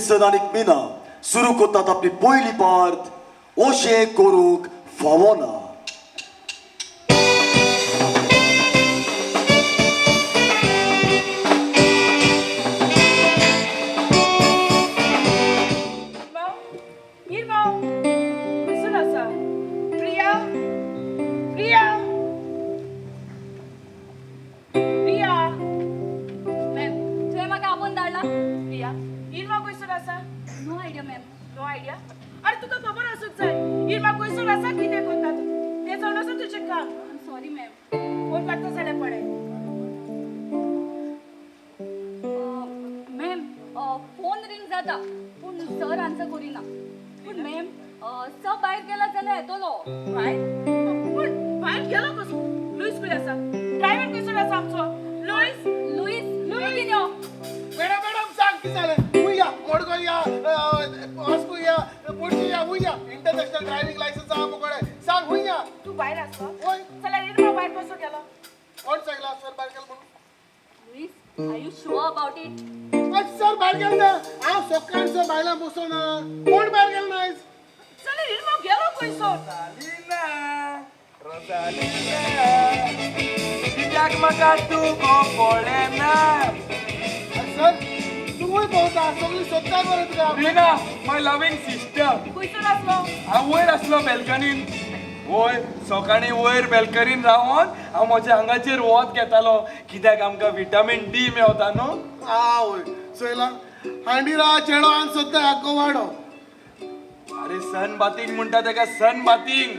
Wilson आनी मिना सुरू करतात आपली पयली पार्त अशें करूंक फावना. इरमाव, खंयसर आसा? प्रिया, प्रिया, प्रिया. मॅम, तुवें म्हाका आपोवन धाडला. प्रिया, इरमा खंयसर आसा? No idea ma'am. No idea? अरे तुका खबर आसूंक जाय इरमा खंयसर आसा, कितें करता तूं तें जावन आसा तुजें काम. I am sorry ma'am. Phone काडटा जाल्यार पळय. मॅम, फोन रिंग जाता पूण सर आन्सर करिना. पूण मॅम, सर भायर गेला जाल्यार येतलो. भायर? पूण भायर गेलो कसो? लुईस खंय आसा? ड्रायव्हर खंयसर आसा आमचो? लुईस. लुईस, बेगीन यो. मॅडम, मॅडम, सांग कितें जालें? खंय या? मडगांव या, वास्को या, पणजी या, खंय या? इंटरनॅशनल ड्रायव्हिंग लायसन्स आहा मुकडे. सांग खंय या? तूं भायर आसलो? हय. जाल्यार इरमा भायर कसो गेलो? कोण सांगला सर भायर गेलो म्हणून? Luis, are you sure about it? आज सर भायर गेलो ना. हांव सकाळचो बायलां बसोना. कोण भायर गेलो ना आयज? जाल्यार इरमा गेलो खंयसर? रोजालिना, रोजालिना, कित्याक म्हाका तूं गो पळयना? सर, तुवूय भोंवता, सगळी सोदता मरे तुका. रिना, माय लवींग सिस्टर. खंयसर आसलो? हांव वयर आसलो बेल्कनीन. वयर सकाळीं वयर बेल्कनीन रावन हांव म्हज्या आंगाचेर वत घेतालो, कित्याक आमकां विटामीन डी मेवता न्हू. आवय, चोयला हांडीरा चेडो आनी सोदता आग्गो वाडो. अरे, सन बातींग म्हणटा तेका, सन बातींग.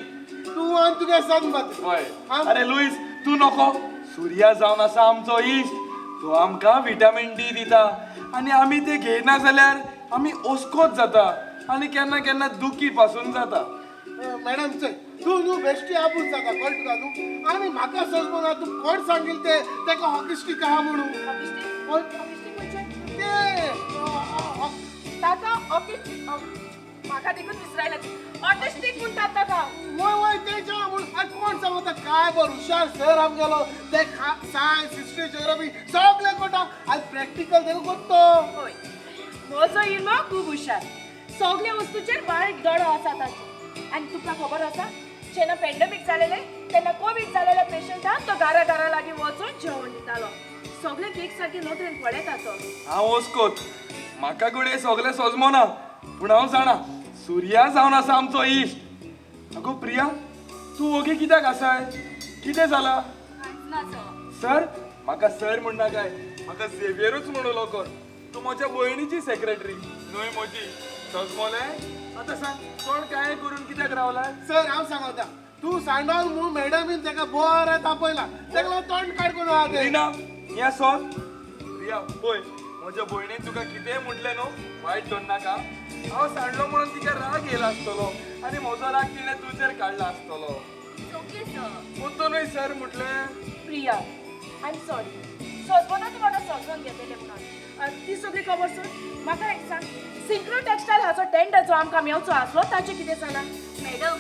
तूं आनी तुगे सन बात. हय. अरे लुईस, तूं नको. सुर्या जावन आसा आमचो इश्ट. तो आमकां विटामीन डी दिता आनी आमी ते घेयना जाल्यार आमी ओस्कोत जाता आनी केन्ना केन्ना दुखी पासून जाता. मॅडम, चोय, तूं न्हू बेश्टी आबूज जाता, कळटा तुका न्हू? आनी म्हाका सजमना तूं कोण सांगील ते तेका हॉकी स्टीक आहा म्हणून. Hockey stick? हय. हॉकी स्टीक म्हणजे? ते ताका हॉकी, म्हाका देखून विसरायला, ऑटिस्टीक म्हणटात ताका. वय वय, ते जेवण म्हणून आनी कोण सांगता? काय बरो हुशार सर आमगेलो. ते सायन्स, हिस्ट्री, जिओग्राफी सगळें करता आनी प्रॅक्टिकल तेका करता. हय, म्हजो इरमा खूब हुशार. सगल्या वस्तूचेर बारीक दोळो आसा ताचो. आनी तुका खबर आसा, जेन्ना पेंडेमीक जालेलें तेन्ना कोवीड जालेल्या पेशंटाक तो घरा घरा लागीं वचून जेवण दितालो. सगळ्यांक एक सारके नदरेन पळयता तो. हांव ओस्कोत, म्हाका घडये सगळें सोजमना, पूण हांव जाणा, सुर्या जावन आसा आमचो इश्ट. आगो प्रिया, तूं ओगी कित्याक आसाय? कितें जालां? कांयच ना सर. सर, म्हाका सर म्हणनाकाय. म्हाका झेवियरूच म्हणू कर. तूं म्हज्या भयणीची सेक्रेटरी न्हय म्हजी. सजमोलें? आतां सांग, कोण काय करून कित्याक रावलाय? सर, हांव सांगता, तूं सांडोल म्हणून मॅडमीन तेका बरें तापयला. तेका लागून तोंड काड करून आहा तें. रिना, हें सोद. प्रिया, पळय, म्हज्या भयणीन तुका कितेंय म्हटलें न्हू, वायट धरनाका. हांव सांडलो म्हणून तिका राग येयला आसतलो आनी म्हजो राग तिणें तुजेर काडला आसतलो. It's okay sir. पोत्तूनय सर म्हटलें. Priya, I am sorry. सजवना तूं म्हाका सजवून घेतलें म्हणून. ती सगळी खबर सोड. म्हाका एक सांग, सिंक्रो टेक्सटायल हाचो टेंडर जो आमकां मेवचो आसलो ताचें कितें जालां? मॅडम,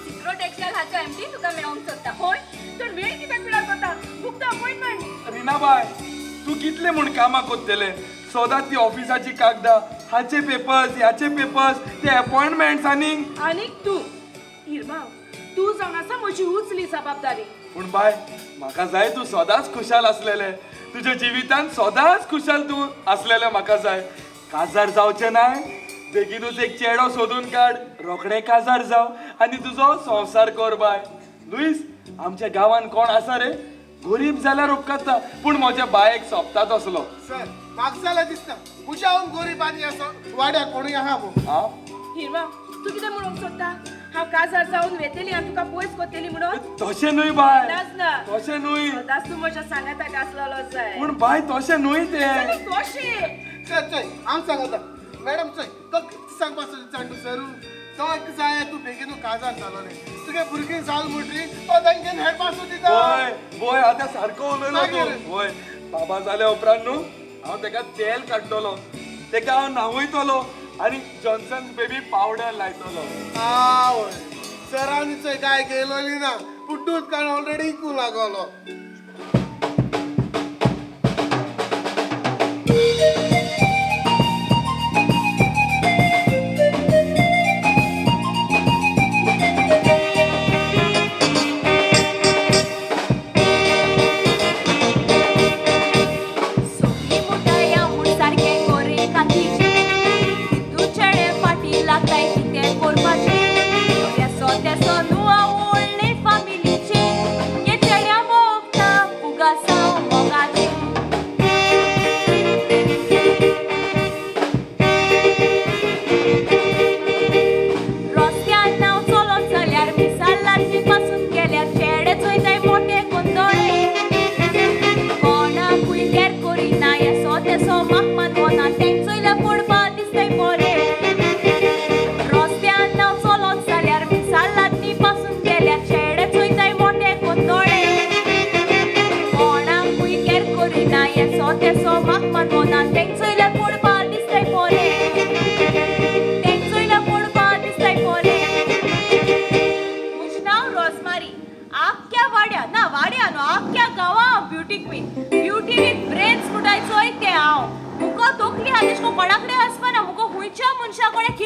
सिक्रो टेक्सटायल हाचो एमडी तुका मेळोंक सोदता. हय, तर वेळ कित्याक पिडार करता? Book the appointment. रिनाबाय, तूं कितले म्हूण कामां कोत्तले? सोदात ती ऑफिसाची कागदां, हाचे पेपर्स, ह्याचे पेपर्स, ते अपॉयंटमेंट्स आनी आनीक तूं इरमाव, तूं जावन आसा म्हजी उचली जबाबदारी. पूण बाय, म्हाका जाय तूं सदांच खुशाल आसलेलें. तुज्या जिवितान सदांच खुशाल तूं आसलेलें म्हाका जाय. काजार जावचें नाय? बेगीनूच एक चेडो सोदून काड, रोखडें काजार जाव आनी तुजो संवसार कर. बाय लुईस, आमच्या गांवान कोण आसा रे गरीब जाल्यार उपकारता, पूण म्हज्या बायक सोबता तसलो. सर, म्हाका जाल्यार दिसता म्हज्याहून गरीब आनी आसा वाड्याक कोणूय आहा म्हूण. आं. हिरवा, तूं कितें म्हणूंक सोदता? हांव काजार जावन वेतेली आनी तुका पयस करतली म्हणून? तशें न्हय बाय. नाच ना. तशें न्हय. सदांच तूं म्हज्या सांगाताक आसलेलो जाय. पूण बाय, तशें न्हय तें. तशें. सर, चोय, हांव सांगता. मॅडम, चोय, तो कितें सांगपा सोदता सर, तो एक जाय तूं बेगीनू काजार जालोलें. तुगे भुरगीं जाल म्हणटरी तो तांकां हेडपासून दिता. वय वय, आतां सारको उलयलो मागीर. तूं. वय, बाबा जाल्या उपरांत न्हू हांव तेका तेल काडटलो, तेका हांव न्हांवयतलो आनी जॉन्सन्स बेबी पावडर लायतलो. आवय, सरांनी चोय गाय गेलोली ना, पूण दूद काडून ऑलरेडी इकूं लागलो.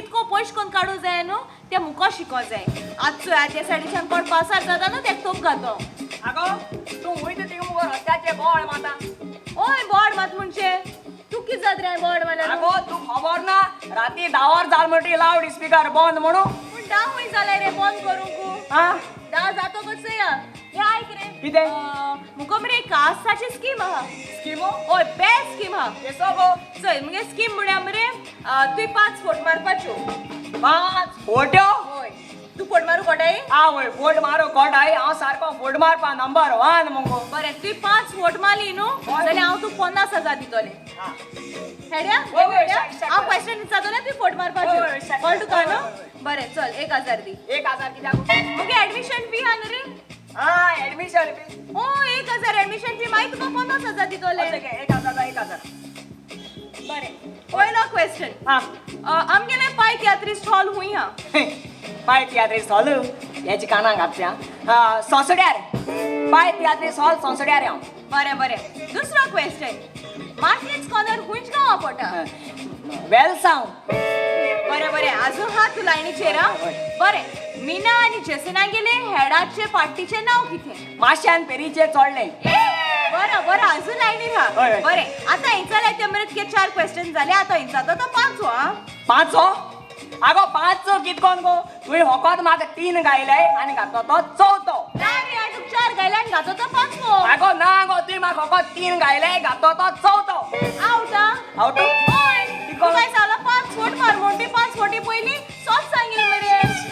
कितको पयश कोन काडू जाय न्हू ते मुको शिको जाय. आज चोय त्या सायडीच्यान कोण पासार जाता न्हू तेक तोप घातो. आगो तूं वयता थिंगा मुगो रस्त्याचे बोळ माता. ओय बोर्ड मात म्हणजे तूं कित जात रे बोर्ड मारल्यार? आगो तूं खबर ना राती 10 वर जाल म्हणटी लावड स्पीकर बंद म्हणून. पूण 10 खंय जालें रे बंद करूंक? आं 10 जातो कसं या हे आयक रे. कितें? मुको मरे कासाची स्कीम आहा. स्किमो? हय बेस्ट स्कीम आहा. केसो गो? चल मुगे स्कीम म्हळ्यार मरे तुवें 5 फोट मारपाच्यो. 5 फोट्यो? हय तूं फोट मारू कोटाय? आवय फोट मारू कोटाय? हांव सारको फोट मारपा नंबर 1 मुगो. बरें तुवें 5 फोट मारली न्हू जाल्यार हांव तुका 50,000 दितलें. हेड्या हांव क्वेश्चन विचारतलें तुवें फोट मारपाच्यो. कळ्ळें तुका न्हू? बरें चल 1,000 दी. 1,000 कित्याक? मुगे एडमिशन फी आहा न्हू रे. आं एडमिशन फी? हय 1,000 एडमिशन फी मागीर तुका 50,000 दितलें. 1,000 1,000. बरें पयलो क्वेश्चन. आमगेले पाय तियात्रिस्ट हॉल खूंय आहा? पाय तियात्रिस्ट हॉल हेजी कानाक घातल्या सोंसड्यार. पाय तियात्रिस्ट हॉल सोंसड्यार हांव. बरें बरें दुसरो क्वेश्चन. मार्टिन्स कॉर्नर खूंयच गांवा पडटा? वेलसांव. बरें बरें आजून हा तूं लायनीचेर. आं बरें मीना आनी जेसना गेले हेडाचे पार्टीचें नांव कितें? माश्यान पेरीचे चोडलें. बरं बरं आजून लायनीर हा. बरें आतां हिंचा लायते मरे तुगे 4 क्वेश्चन जाले. आतां हिंचा तो 5वो. आं 5वो? आगो 5 कितकोन गो? तुवें होकोत म्हाका 3 गायले आनी घातलो तो 4थो. ना रे हांवें तुका 4 गायले आनी घातलो तो 5वो. आगो ना गो तुवें म्हाका होकोत 3 गायले घातलो तो 4थो. आवट आं? आवट? हय तुका सांगला 5 फोट मार म्हणटी 5 फोटी पयलीं सोच सांगिल्लें मरे.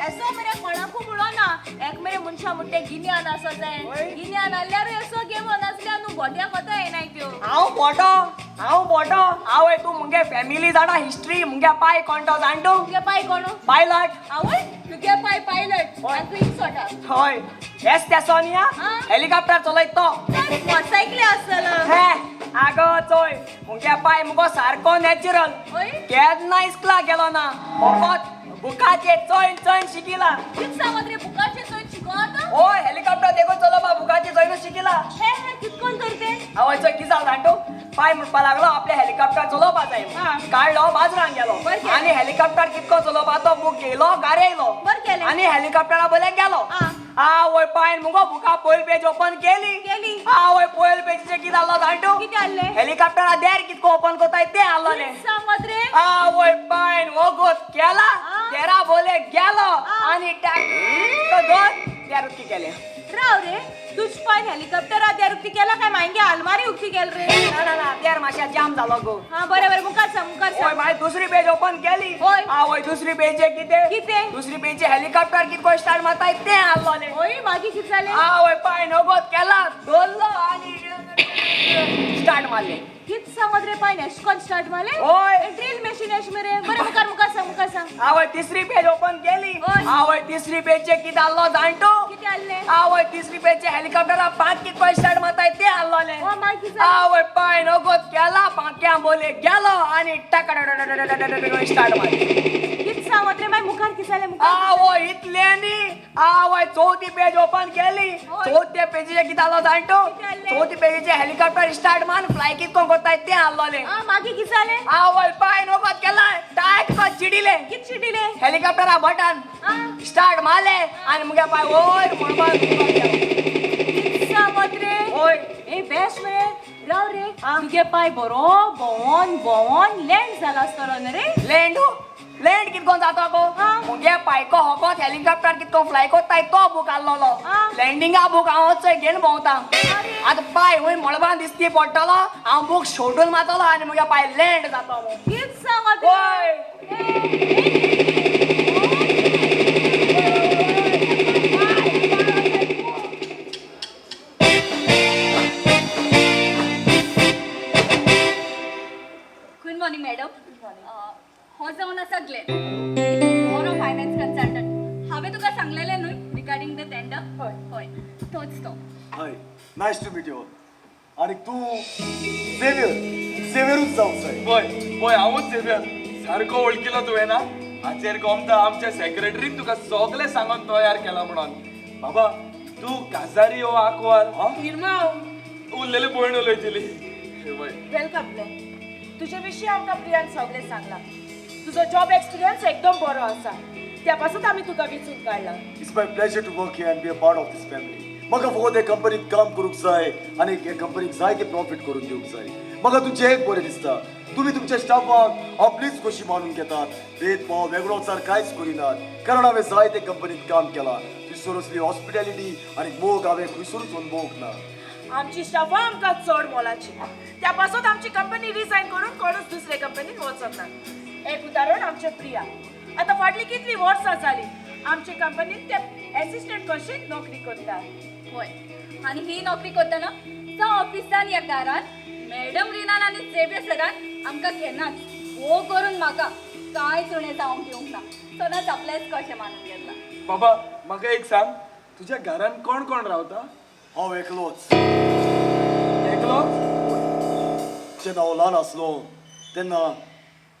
एसो मरे कोणाकू म्हणो ना एक मरे मनशां म्हणटे गिन्यान आसो जाय. गिन्यान आसल्यारूय असो गेम नासल्यार न्हू बोट्या कोता येनाय त्यो. हांव बोटो हांव बोटो. आवय तूं मुगे फॅमिली जाणा हिस्ट्री. मुगे पाय कोण तो जाण तूं? तुगे पाय कोण? पायलट. आवय तुगे पाय पायलट आनी तूं इकसोटा. हय हेच ते सोनिया हेलिकॉप्टर चलयत तो. मोटरसायकली आसतलो. हे आगो चोय मुगे पाय मुगो सारको नॅचरल. केन्ना इस्कला गेलो ना फकत बुकाचे चोयन चोयन शिकिला. कित सांगत रे बुकाचे चोयन शिको आतां? हय हेलिकॉप्टर देखून चलोवपा बुकाचे चोयनूच शिकिला. हे हे कितकोन तर ते? आवय चोय कितें जालें जाण तूं? पाय म्हणपा लागलो आपल्या हेलिकॉप्टर चलोवपा जाय. काडलो बाजरान गेलो आनी हेलिकॉप्टर कितको चलोवपा तो बूक घेयलो गारयलो आनी हेलिकॉप्टरा बोले गेलो. आवय पायन मुगो बुका पयल पेज ओपन केली. आवय पयल पेजीचें कितें जालो जाण तूं? कितें जालें? हेलिकॉप्टरा देर कितको ओपन कोताय तें आहलोलें. सांगत रे. आवय पायन वोगोत केला देरा बोले गेलो आनी देर उक्ती केले. राव रे तुज पायन हेलिकॉप्टरा देर उक्ती केला काय मागीर आलमारी उक्ती केल रे? ना ना ना देर मातशें जाम जालो गो. हां बरें बरें मुखार सांग मुखार हय सांग. मागीर दुसरी पेज ओपन केली. आवय दुसरी पेजे कितें? कितें? दुसरी पेजे हेलिकॉप्टर कितको स्टार्ट मारताय तें आहलोलें. हय मागीर कितें जालें? आवय पायन वोगोत केला धरलो आनी स्टार्ट मारलें. कित सांगत रे पायन एश कोन स्टार्ट मारलें? हय ड्रील मशीन एश मरे. बरें मुखार मुखार सांग मुखार सांग. आवय तिसरी पेज ओपन केली. आवय तिसरी पेजचे कितें आहलो जाण तूं? कितें आहलें? आवय तिसरी पेजचे हेलिकॉप्टरा 5 कितको स्टार्ट मारताय तें आहलोलें. आवय पायन वोगोत केला पांख्या बोले गेलो आनी टक स्टार्ट मारलें. कित सांगत रे मागीर मुखार कितें जालें? आवय इतलें न्ही. आवय चवथी पेज ओपन केली. चवथ्या पेजीचें कितें आहलो जाण तूं? चवथी पेजीचें हेलिकॉप्टर स्टार्ट मारून फ्लाय कितको कोत्ताय तें आहलोलें. मागीर कितें जालें? आवय पायन वोगोत केला टायट कोत चिडिलें. कित चिडिलें? हेलिकॉप्टरा बटन स्टार्ट मारलें आनी मुगे पाय वयर म्हणपाक. कित सांगत रे? हय ए बेस्ट मरे. राव रे तुगे पाय बरो भोंवोन भोंवोन लँड जाला आसतलो न्हू रे? लँड लँड कितको जाता गो? मुगे पायको होकोत हेलिकॉप्टर कितको फ्लाय कोत्ताय तो बूक आहलोलो. लँडिंगा बूक हांव चोय घेवन भोंवता. आतां पाय वयर मळबान दिसती पडटलो हांव बूक सोडून मारतलो आनी मुगे पाय लँड जातो. कित सांगत रे? Good morning madam. हो जावन आसा ग्लेन, बरो फायनान्स कन्सल्टंट. हांवें तुका सांगलेलें न्हय रिगार्डींग the tender? हय हय तोच तो. हय नायस टू मीट you. आनी तूं झेवियर, झेवियरूच जावंक जाय. पळय पळय हांवूच झेवियर. सारको वळखिलो तुवें ना? हाचेर गोमता आमच्या सेक्रेटरीन तुका सगळें सांगून तयार केला म्हणून. बाबा तूं काजारी हो आंकवार. उरलेले भयण उलयतली. Welcome Glenn. तुजे विशीं आमकां प्रियान सगळें सांगलां. तुजो जॉब एक्सपिरियन्स एकदम बरो आसा, त्या पासून आमी तुका विचून काडला. It's my pleasure to work here and be a part of this family. म्हाका फकत हे कंपनीत काम करूंक जाय आनी हे कंपनीक जाय ते प्रॉफीट करून दिवंक जाय. म्हाका तुमचें एक बरें दिसता, तुमी तुमच्या स्टाफाक आपलीच कशी मानून घेतात, भेदभाव वेगळोचार कांयच करिनात. कारण हांवें जाय ते कंपनीत काम केलां, थंयसर असली हॉस्पिटॅलिटी आनी मोग हांवें खंयसरूच अनुभवूंक ना. आमची स्टाफां आमकां चड मोलाची, त्या पासून आमची कंपनी रिजायन करून कोणूच दुसरे कंपनीत वचत ना. एक उदाहरण आमचें प्रिया, आतां फाटलीं कितलीं वर्सां जालीं आमचे कंपनीत ते एसिस्टंट कशी नोकरी करता. होय, आनी ही नोकरी करतना तो ऑफिसान या घरान मॅडम रिनान आनी झेवियर सरान आमकां केन्नाच हो करून म्हाका कांयच उणें जावंक दिवंक ना, सदांच आपलेंच कशें मानून घेतलां. बाबा म्हाका एक सांग, तुज्या घरान कोण कोण रावता? हांव एकलोच. एकलोच? जेन्ना हांव ल्हान आसलो तेन्ना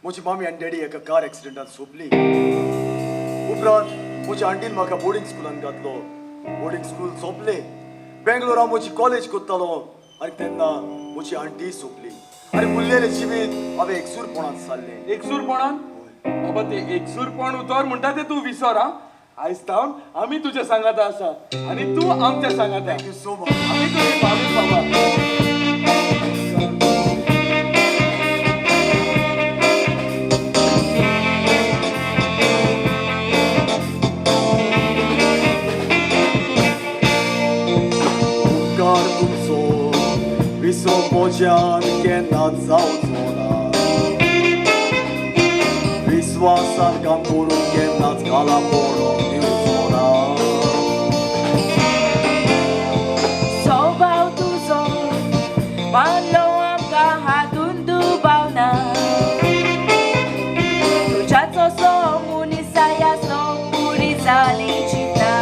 म्हजी मामी आनी डॅडी एका कार एक्सिडंटान सोंपली. उपरांत म्हज्या आंटीन म्हाका बोर्डिंग स्कुलान घातलो. बोर्डिंग स्कूल सोंपलें, बेंगलोर हांव म्हजी कॉलेज करतालो आनी तेन्ना म्हजी आंटी सोंपली आनी उरलेलें जिवीत हांवें एकसूरपणान सारलें. एकसूरपणान? बाबा ते एकसूरपण उतर म्हणटा ते तूं विसर. हा, आयज तावन आमी तुज्या सांगाता आसा आनी तूं आमच्या सांगाता. Thank you so much. आमी तुजी भावीक बाबा. उपकार तुमचो विसो म्हज्यान केन्ना जावचो ना, विस्वासान काम करून केन्नाच घाला पडोंक दिवचो ना. स्वभाव तुजो मानलो आमकां हातून दुबाव ना, तुज्याच असो मनीस आसलो पुरी जाली चिंता.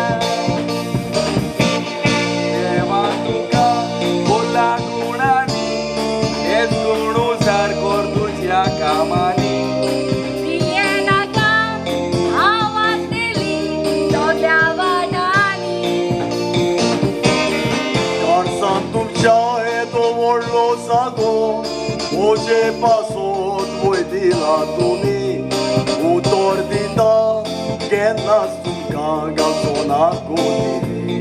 देवा तुका बोला गुणांनी, हेच गुण उजार कर तुज्या कामांनी. भियेनाका आवाज दिली सगळ्या वाटांनी. काणसान तुमच्या येदो व्हडलो जागो म्हजे पासत वय दिला तुमी, उतर दिता केन्नाच तुमकां घालचो ना कोणी.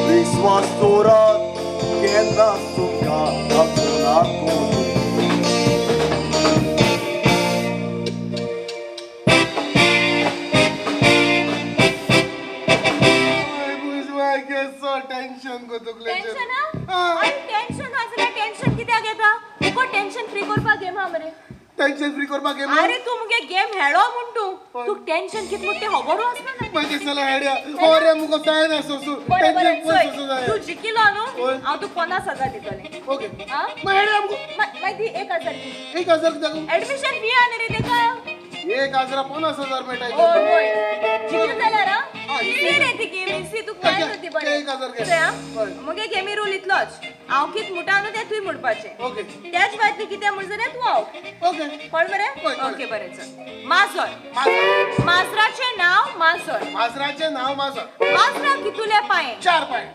विस्वास दवरात केन्नाच तुमकां घालचो ना कोणी. टेन्शन गो तुगलें. टेन्शन आनी टेन्शन आसल्यार टेन्शन कित्याक येता? तुका टेन्शन फ्री करपाक गेम हा मरे. टेन्शन फ्री करपाक गेम? अरे तूं मुगे गेम हेळो म्हूण तूं तुका टेन्शन कित म्हूण तें खबरू आसना ना. मागीर जाल्यार हेड्या ओरे मुगो जायना सोसू. बरें बरें, टेन्शन पयस सोसू चोय जाय. तूं जिखिलो न्हू, हय. हांव तुका 50,000 दितलें. ओके. आं? मागीर हेड्या मुगो. मागीर दी 1,000 दी. 1,000 कित्याक? एडमिशन फी आहा न्ही रे तेका. 1,000 50,000 मेळटा. हय हय, जिखलो जाल्यार हा, इसी रे ती गेम, इसी तुका ओके, मेळटा ती बरें. 1,000 घे. चोय, आं. हय. मुगे गेमी रूल इतलोच, हांव कित म्हणटा न्हू तें तुवें म्हणपाचें. ओके. त्याच भायर तूं कितें म्हणटा जाल्यार तूं आवट. ओके. कळ मरे? हय, कळ्ळें. ओके बरें चल. माजर. माजर. माजराचें नांव माजर. माजराचें नांव माजर. माजरा कितुले पांय? 4 पांय.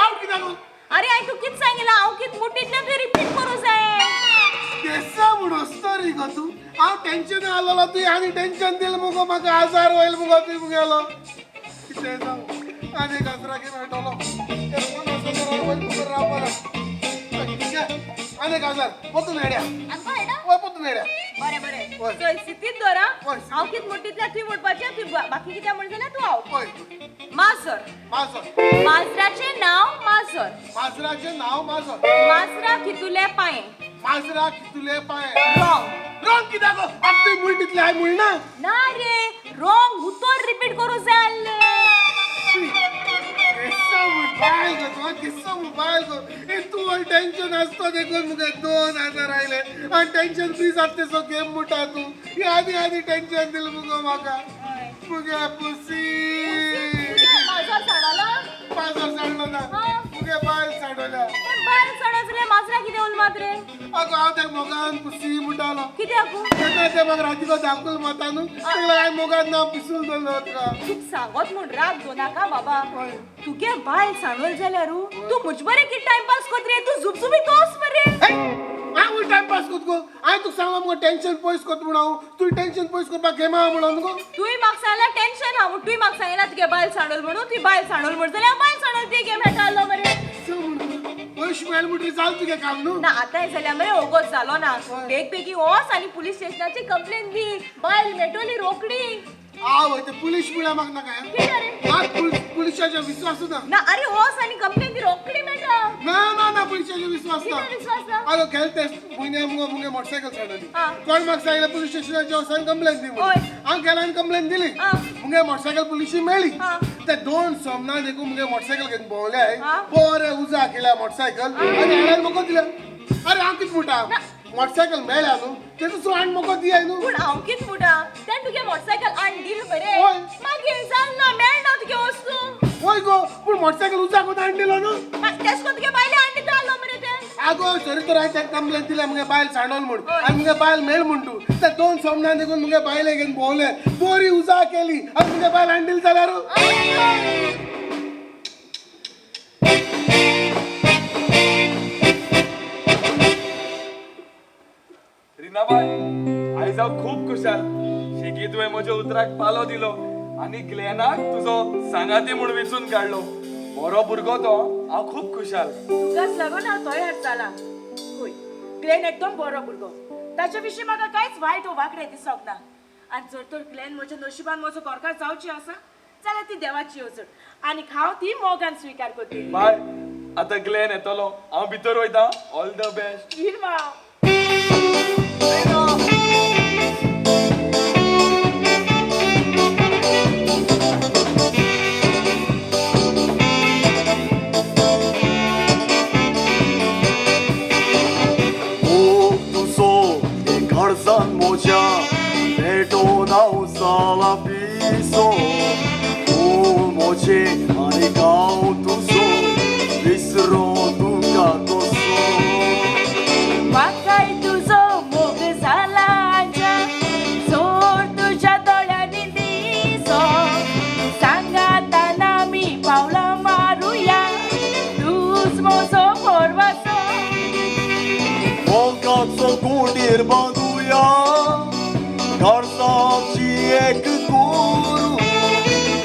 आवट कित्याक? अरे हांवें तुका कित सांगिलां, हांव कित मुटींतल्यान तुवें रिपीट करूं जाय. केसा म्हूण हसतो रे गो तूं? हांव टेन्शन आसलेलो, तुवें आनी टेन्शन दिलें मुगो म्हाका. आजार वयल मुगो तुवें मुगेलो. कितें जावं, आनी एक हजरा मेळटलो. 50,000 वयर मुगो रावपाक. आनी 1,000 पोतून हेड्या. आमकां हेडा? हय, पोतून हेड्या. बरें बरें. हय. चल सितीत दवर आं. हय. हांव कित मुटींतल्यान तुवें म्हणपाचें, तुवें बाकी कितें म्हणटा जाल्यार तूं आवट. हय. माजर. माजर. माजराचें नांव माजर. माजराचें नांव माजर. माजरा कितुले पांय? माजरा कितुले पांय? रॉंग. रॉंग कित्याक? आतां तुवें म्हूण तितलें हांवें म्हणना. ना रे, रॉंग उतर रिपीट करूं जाय आसलें. केसो मोबायल गो तूं, केसो मोबायल गो. ए तूं टेन्शन आसतो देखून मुगे 2,000 आयले आनी टेन्शन फ्री जाता तेसो गेम म्हणटा तूं. हे आनी आनी टेन्शन दिलें मुगो म्हाका. मुगे पुसी. तुगे माजर सांडलो? माजर सांडलो ना, मुगे बायल सांडोल्या. बायल सांडो जाल्यार माजरा कितें उलमात रे? अगो हांव तेका मोगान पुसी म्हणटालो. कित्याक? तेन्ना तें म्हाका रातीको धाकूल माता न्हू, तेका हांवें मोगान नांव पिसूल दवरलो तुका. तुका सांगत म्हूण राग घेवनाका बाबा. तुगे बायल सांडल जाल्यार तूं म्हजे बरें कितें टायमपास कोत रे? तूं झुपझुपी तोस मरे. हांव तूं टायमपास करत गो. हांवें तुका सांगलां मुगो टेन्शन पयस करता म्हूण. हांव तुवें टेन्शन पयस करपाक गेमा म्हणून मुगो. तुवें म्हाका सांगलां टेन्शन हा म्हूण. तुवें म्हाका सांगिना तुगे बायल सांडोल म्हणून. तुवें बायल सांडोल म्हण जाल्यार हांव बायल सांडोल ती गेम खेळटालो मरे. पयशे मेळ्ळे म्हणटकीर जालें तुगें काम न्हू. ना आतां जाल्यार मरे ओगोत जालो ना. बेग बेगीन वच आनी पुलीस स्टेशनाची कंप्लेन दी. बायल मेळटली रोखडी. आवय ते पुलीस म्हळ्यार म्हाका नाका. कितें रे? पुलिसाचेर विश्वास ना. ना अरे वच आनी कंप्लेन दी रोखडी मेळटा. ना ना ना पुलिसाचेर विश्वास ना. कितें विश्वास ना? आगो गेले ते म्हयन्या मुगो मुगे मोटरसायकल सांडली. कोण म्हाका सांगलें पुलीस स्टेशनाचेर वचून कंप्लेन दी म्हणून. हांव गेलो आनी कंप्लेन दिली. मुगे मोटरसायकल पुलिशी मेळ्ळी. ते दोन सोमना देखून मुगे मोटरसायकल घेवन भोंवले. बरें उजा केल्या मोटरसायकल आनी हाडून म्हाका दिल्या. अरे हांव कितें म्हणटा मोटरसायकल मेळ्ळ्या न्हू तेजो सो हाड म्हाका दियाय न्हू. पूण हांव कितें म्हणटा तें तुगे मोटरसायकल हाड दिल मरे. मागीर जाल ना मेळना तुगे वस्तू. हय गो पूण मोटरसायकल उजा कोण हाड दिलो न्हू. तेश कोन्न तुगे बायले हाड दिता आसलो मरे तें. आगो सरी तर हांवें तेका कंप्लेन दिल्या मुगे बायल सांडोल म्हूण आनी मुगे बायल मेळ म्हूण तूं. ते दोन सोमना देखून मुगे बायले घेवन भोंवले बरी उजा केली आनी मुगे बायल हाड दिली जाल्यार. रिनाबाय आयज हांव खूब खुशाल. शेगी तुवें म्हज्या उतराक पालो दिलो आनी ग्लॅनाक तुजो सांगाती म्हूण विचून काडलो. बरो भुरगो तो. हांव खूब खुशाल. तुकाच लागून हांव तयार जाला. हय ग्लॅन एकदम बरो भुरगो. ताचे विशीं म्हाका कांयच वायट वो वांकडें दिसोंक ना. आनी जर तर ग्लॅन म्हज्या नशिबान म्हजो घरकार जावची आसा जाल्यार ती देवाची येवजण आनी हांव ती मोगान स्विकार करतली. बाय आतां ग्लॅन येतलो. हांव भितर वयता. All the best. Irma. मोज्या भेटोन हांव जाला पिसो. तूं मोजे आनी हांव तुजो विसरो तुका कसो. म्हाकाय तुजो मोग जाला चोर तुज्या दोळ्यांनी दिसो. सांगाताना आमी पावलां मारुया तूंच म्हजो पोरवासो. मोगाचो गुंडीर बांदुया काळजाची एक कुरू.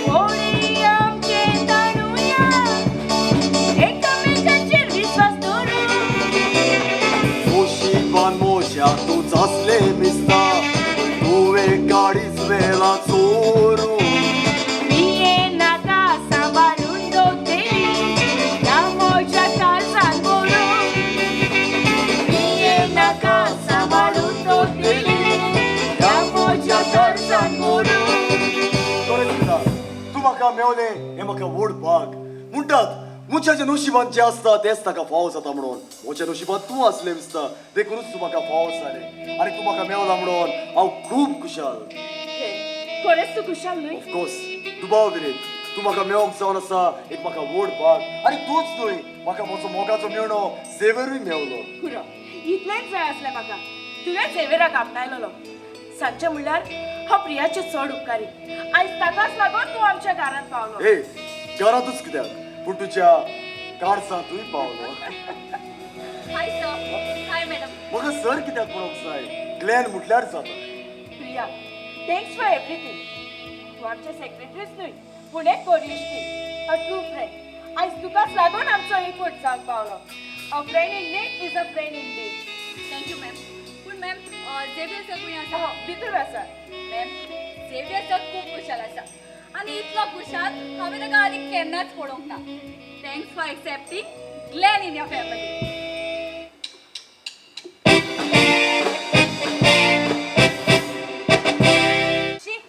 होळी आमचे ताणुया एकामेकांचेर विश्वास दवरू. नशिबान मोज्या तूं जासलें दिसता तुवें काळीज वेला चोरू. नाका सांबाळून दवरतली ह्या म्हज्या काळजान भरून. नाका सांबाळून दवरतली ह्या म्हज्या काळजान भरून. तूं म्हाका मेवलें हें म्हाका व्हड भाग. म्हणटात मनशाच्या नशिबांत जें आसता तेंच ताका फावो जाता म्हणून. म्हज्या नशिबांत तूं आसलें दिसता देखूनच तूं म्हाका फावो जालें आनी तूं म्हाका मेवला म्हणून हांव खूब खुशाल. खरेंच तूं खुशाल न्हय? ऑफकोर्स दुबाव विरेत. तूं म्हाका मेवंक जावन आसा एक म्हाका व्हड भाग. आनी तूंच न्हय म्हाका म्हजो मोगाचो मेवणो झेवेरूय मेवलो. पुरो इतलेंच जाय आसलें म्हाका. तुवें झेवेराक आपणायलेलो. सांगचें म्हणल्यार हांव प्रियाचें चड उपकारी. आयज ताकाच लागून तूं आमच्या घरांत पावलो. हे घरांतूच कित्याक पूण तुज्या काळजांतूय पावलो. Hi sir. Hi madam. म्हाका सर कित्याक म्हणूंक जाय ग्लॅन म्हटल्यार जाता. Priya thanks for everything. तूं आमच्या सेक्रेटरीच न्हय पूण एक बरी इश्टीण, अ ट्रू फ्रेंड. आयज तुकाच लागून आमचो एकवट जावंक पावलो. A friend in need is a friend indeed. Thank you ma'am. पूण मॅम झेवियर सर खंय आसा? भितर आसा. मॅम झेवियर सर खूब खुशाल आसा आनी इतलो खुशाल हांवें ताका आदी केन्नाच पळोवंक ना. Thanks for accepting Glenn in your family.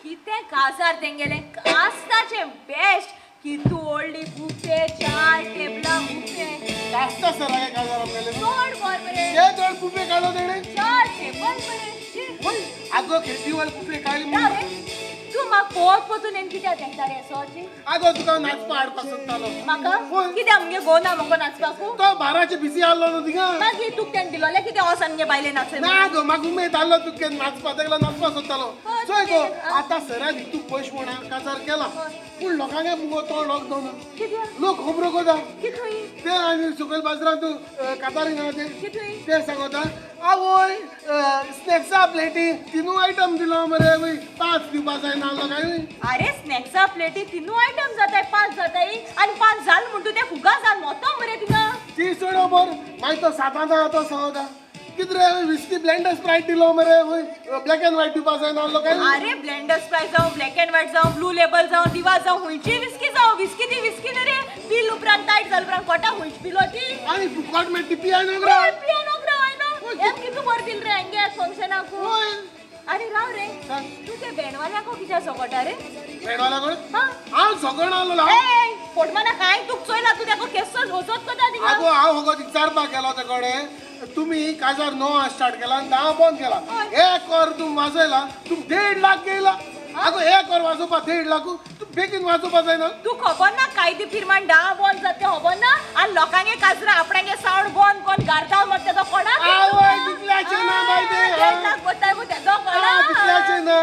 कितें काजार तेंगेलें कास्ताचें बेस्ट. कितू व्हडली बुफे, 4 टेबलां बुफे. कास्ता सर काजार आमगेलें चड बर मरे. ते चड बुफे काडलो तेणें 4 टेबल मरे. आगो खेती वाल बुफे काडली. तूं म्हाका पोत पोतून येवन कित्याक तेंकता रे सोची? आगो तुका नाचपा हाडपाक सोदतालो. म्हाका कित्याक मुगे गो ना मुगो नाचपाकू? तो बाराचे बिजी आहलो न्हू थिंगा. मागीर तुका तेणें दिलोलें कितें वचोन मुगे बायले नाचय? ना गो, म्हाका उमेद आहलो तुगे नाचपा, तेका लागून नाचपा सोदतालो. चोय गो आतां सरान हितू पयशे म्हणून काजार केला, पूण लोकांक मुगो तो लॉकडावन लोक खबरो कोता ते आनी सकयल बाजारांत कातारी ना ते ते सांगता आवय स्नॅक्सा प्लेटी तिनू आयटम दिलो मरे, 5 दिवपा जायना लोकांक. अरे स्नॅक्सा प्लेटी तिनू आयटम जाताय, 5 जाताय आनी 5 जाल म्हणटू ते फुगा जाल मोतो मरे थिंगा. ती चड खबर मागीर तो सातां तो सांगता कितें रे विस्की ब्लेंडर स्प्रायट दिलो मरे, ब्लॅक एंड व्हायट दिवपा जायना लोकांक. अरे ब्लेंडर स्प्रायट जावं, ब्लॅक एंड व्हायट जावं, ब्लू लेबल जावं, दिवा जावं, खंयची विस्की जावं, विस्की ती विस्की न्ही रे. बिल उपरांत टायट जाल उपरांत कोटा खंयची पिलो ती आनी फुकट मेळटी पियानो ग्रा पियानो ग्रा आयनो एम कितू बरें दिल रे हांगे फंक्शनाकू. अरे राव रे, तूं ते बेणवाल्याको कित्याक सोगटा रे? बेणवाल्या कडेन हांव सोगण आलो. फोटमाना कांय तुका चोयला तूं तेका केसो वचत कोता थिंगा. आगो हांव फकत विचारपाक गेलो ते कडेन, तुमी काजार 9 स्टार्ट केला आनी 10 बंद केला, एक वर तूं वाजयला तूं 1.5 लाख गेला. आगो एक वर वाजोवपा 1.5 लाख, तूं बेगीन वाजोवपा जायना. तूं खबर ना कायदे फिरमान 10 बंद जाता तें खबर ना? आनी लोकांगे काजरा आपणागे सावंड बंद कोण गारता मरता तो कोणाक तितल्याचें ना बाय तें 1.5 लाख वताय गो तेजो कोणाक तितल्याचें ना.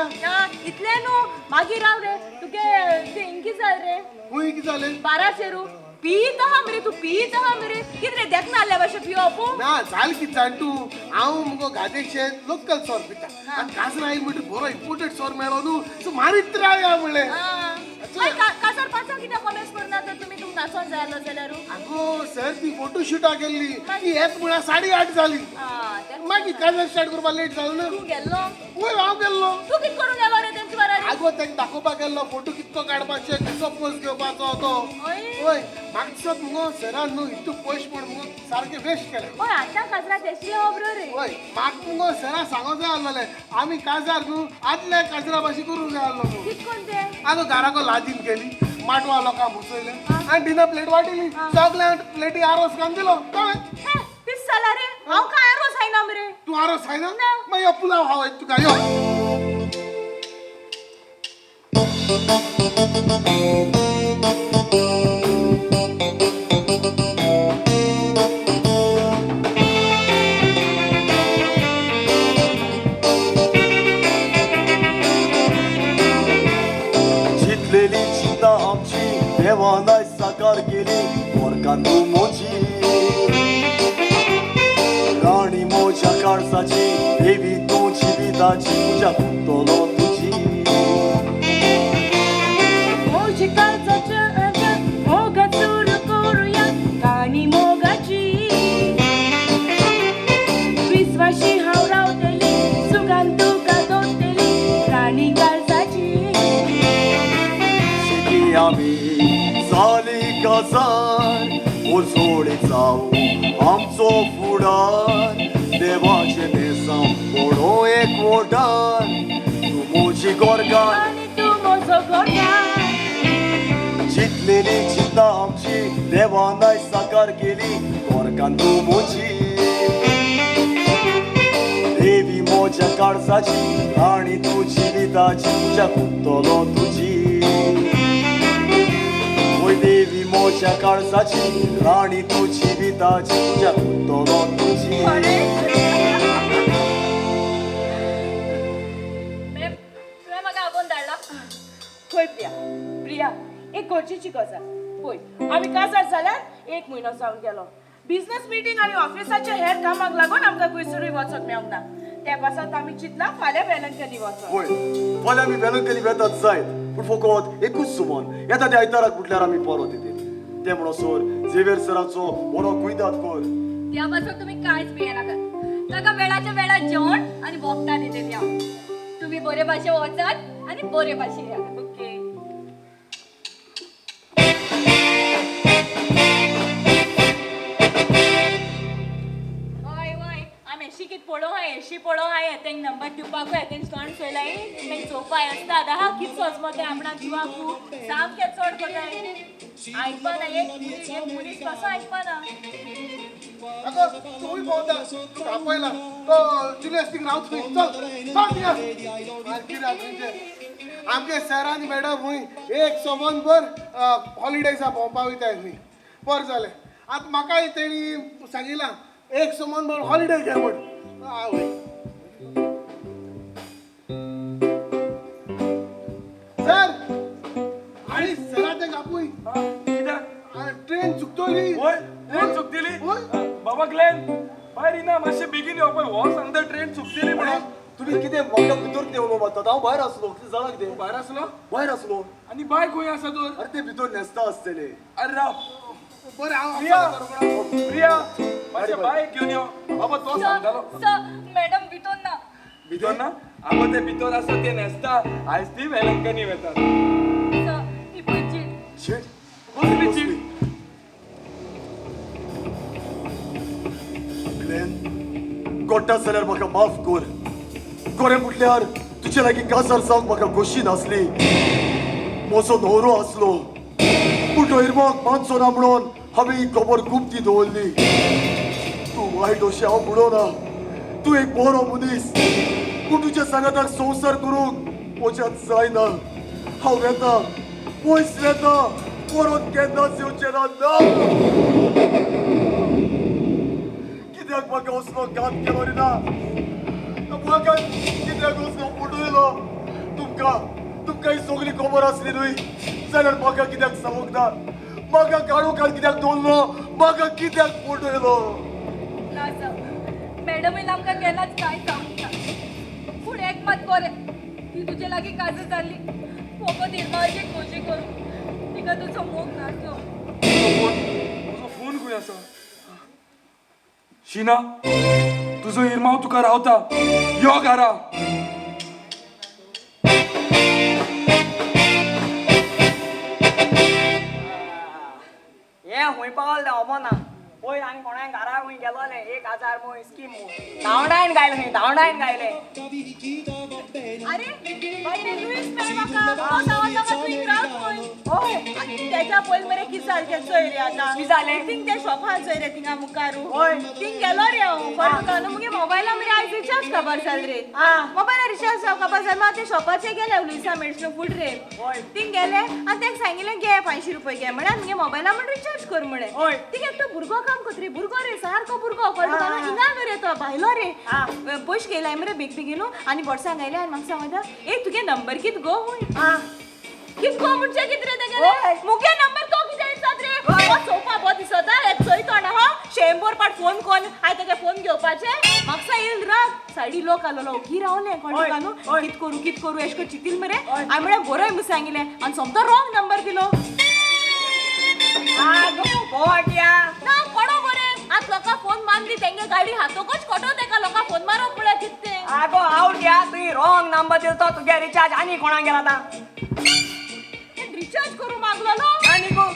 इतलें न्हू मागीर राव रे तुगे तें इंकी जाल रे. खूंय कितें जालें? 1200 रू पीत आहा मरे तूं, पीत आहा मरे कितें रे देखना आहल्या भाशेन पिवप ना जाल कितें जाण तूं, हांव मुगो गादेशे लोकल सोर पिता आनी काजरा आयल म्हणटकीर बरो इम्पोर्टेड सोर मेळ्ळो न्हू, सो मारीत रावया म्हणलें. काजार 5 कित्याक कॉमेस करना तर तुमी तुमकां नाचोन जाय आहलो जाल्यार? आगो सर ती फोटो शुटाक गेल्ली ती येत म्हळ्यार 8:30 जाली, मागीर काजार स्टार्ट करपाक लेट जालो न्हू. तूं गेल्लो? वय हांव गेल्लो. तूं कितें करूंक गेलो रे तेंचे बराबर? आगो तांकां दाखोवपाक गेल्लो फोटो कितको काडपाचे, कसो पोज घेवपाचो तो. वय म्हाका दिसत मुगो सरान न्हू इतू पयशे म्हूण मुगो सारकें वेस्ट केलें. हय आतां काजरा तेशी खबरो रे. वय म्हाका मुगो सरा सांगो जाय आहलोलें आमी काजार न्हू आदल्या काजरा भाशेन करूंक जाय आहलो न्हू. कितें कोण तें? आगो घराको लादीन केली, माटवा लोकांक बसयले आनी डिनर प्लेट वाटिली, सगळ्यांक प्लेटी आरोस घालून दिलो. कळ्ळें? पीस जाला रे, हांव कांय आरोस खायना मरे. तूं आरोस खायना? मागीर यो पुलाव खावय तुका यो. चिंतलेली चिंता आमची देवान साकार केली, वरकान तूं म्हजी राणी म्हज्या काळजाची, देवी तूं जिविताची, पुजा करतलो तुजी. म्हजी काळजाच्या आजा मोगा चूर करुया काणी मोगाची, विस्वाशी हांव रावतली सुगान तुका दोतली राणी काळजाची. शेकी आमी जाली काजार, उजोडी जावं आमचो फुडार, देवाचें बेसांव पडोवं एक वोटार, तूं म्हजी गोरगार आनी तूं म्हजो गोरगार. चिंतलेली चिंता आमची देवान साकार केली, गोरगान तूं म्हजी देवी म्हज्या काळजाची, राणी तूं जिविताची, पुजा करतलो तुजी. वय देवी म्हज्या काळजाची, राणी तूं जिविताची, पुजा करतलो तुजी. मॅम तुवें म्हाका आपोवन धाडला? पळय प्रिया, प्रिया एक गरजेची गजाल पळय, आमी काजार जाल्यार 1 म्हयनो जावन गेलो. बिझनस मिटींग आनी ऑफिसाच्या हेर कामाक लागून आमकां खंयसरूय वचोंक मेळूंक ना. त्या पासत आमी चिंतला फाल्यां वेलंकनी वचोंक. वय फाल्यां आमी वेलंकनी वेतात जायत, पूण फकत एकूच सुमन येता ते आयताराक म्हटल्यार आमी परत येतात. ते म्हणसर झेवियर सराचो बरो कुयदाद कर. त्या पासून तुमी कांयच भियेनाकात, ताका वेळाच्या वेळार जेवण आनी वखदां दितली हांव. तुमी बरे भाशेन वचात आनी बरे भाशेन येयात. ओके. वय वय आमी एशी कितें पळोवं हाय, एशी पळोवं हाय, तेंक नंबर दिवपाकूय तेंक तोंड चोयलाय, तेंक चोवपाय आसता. आतां हा कितें सोजमो तें आपणाक जिवाकू सामकें चड कोताय आयकपाना, एक मनीस कसो आयकपाना. आगो तूंय भोंवता, तुका आपयला तो जुलियस थिंग रावत खंय, चल चल थिंगा. आमगे सर आनी मॅडम हुंय एक समनभर हॉलिडेजा भोंवपा वयताय हुंय. बरें जालें. आतां म्हाकाय तेणी सांगिलां एक समनभर हॉलिडे घे म्हण. आवय सर, आनी सरा तेंका आपूय. कित्याक? ट्रेन चुकतली. वय, ट्रेन चुकतली. बाबा ग्लॅन, बाय रिना, मातशें बेगीन यो पळय, हो सांगता ट्रेन चुकतली म्हणून. तुमी कितें म्हाका भितर कितें उलोवप मारतात? हांव भायर आसलो. कितें जालां कितें? भायर आसलो? भायर आसलो. आनी बाय खंय आसा तर? अरे ते भितर न्हेसता आसतले. अरे राव. बरें, हांव प्रिया, प्रिया, मातशें बायक घेवन यो. बाबा तो सांगतालो. सर, मॅडम भितर ना. भितर ना? आगो ते भितर आसा, ते न्हेसता. आयज ती वेलंकनी वेतात. सर, ही पळय चीट. चीट? कसली चीट? ग्लॅन, गोट्टा जाल्यार म्हाका माफ कर. खरें म्हटल्यार तुजे लागीं काजार जावंक म्हाका खोशी नासली. म्हजो न्हवरो आसलो, पूण तो इरमाक मानचो ना म्हणून हांवें ही खबर गुप्ती दवरली. तूं वायट अशें हांव म्हणना, तूं एक बरो मनीस, पूण तुज्या सांगाताक संवसार करूंक म्हज्यान जायना. हांव वेता, पयस वेता, परत केन्नाच येवचें ना. ना, कित्याक म्हाका असलो घात केलो रे? ना, म्हाका कित्याक असलो फटयलो? तुमकां तुमकां ही सगळी खबर आसली न्हय, जाल्यार म्हाका कित्याक सांगूंक ना? म्हाका काळोखार कित्याक दवरलो? म्हाका कित्याक फटयलो? ना सर, मॅडमीन आमकां केन्नाच कांय सांगूंक ना. पूण एक मात बरें, ती तुजे लागीं काजर जाल्ली फकत इरमाची खोशी करूं. तिका तुजो मोग नासलो. म्हजो फोन खंय आसा? शिना, तुजो इरमाव तुका रावता, यो घरा. हे हुंय पावल तें खबर ना. पयर आनी कोणाय घरा खूंय गेलोलें 1000 म्हूण स्कीम म्हूण धांवडायन गायलें खंय, धांवडायन गायलें. अरे बाय ते लुईस मेळ म्हाका, तो सांगता म्हाका तूं हिंग राव खंय. हय. तेच्या पयलीं मरे कितें जालें तें चोय रे आतां. कितें जालें? थिंग ते शॉपार चोय रे थिंगा मुखारू. हय. थिंग गेलो रे हांव. कळ्ळें तुका न्हू, मुगे मोबायला मरे आयज रिचार्ज काबार जाल रे. मोबायला रिचार्ज काबार जाल, मागीर ते शॉपाचेर गेले लुईसा मेडिसिन फूड रे. हय. थिंग गेले आनी तेका सांगिल्लें घे 500 रुपये घे म्हळ्यार मुगे मोबायला म्हण रिचार्ज कर म्हळें. हय. थिंग एकटो भुरगो काम करता रे, भुरगो रे, सारको भुरगो. कळ्ळें तुका न्हू, हिंगा न्हू रे तो भायलो रे. पयशे घेयलाय मरे बेग बेगीन आनी बोर्सां घायले आनी म्हाका सांगता, ए तुगे नंबर कित गो? कित गो म्हणजे कित रे तेगेले? मुगे नंबर तो कितें दिसत रे? हो चोवपा बरो दिसता, हे चोय तोंड हो 100 पाट फोन कोन्न हांवें तेगे फोन घेवपाचें. म्हाका येयल राग, सायडी लोक आसलेलो, ओगी रावलें. कळ्ळें तुका न्हू, कित करूं कित करूं एशें करून चिंतील मरे. हांवें म्हळें बरोय म्हूण सांगिल्लें आनी सोमतो रॉंग नंबर दिलो. ना कोणो बरें आतां लोकां फोन मारली तेंगे गाडी हातोकच कोटो तेका लोकां फोन मारप म्हळ्यार कितें तें? आगो आवट या, तुवें रॉंग नंबर दिलो तो तुगे रिचार्ज आनी कोणाक गेला आतां? रिचार्ज करूं मागलोलो आनी गो?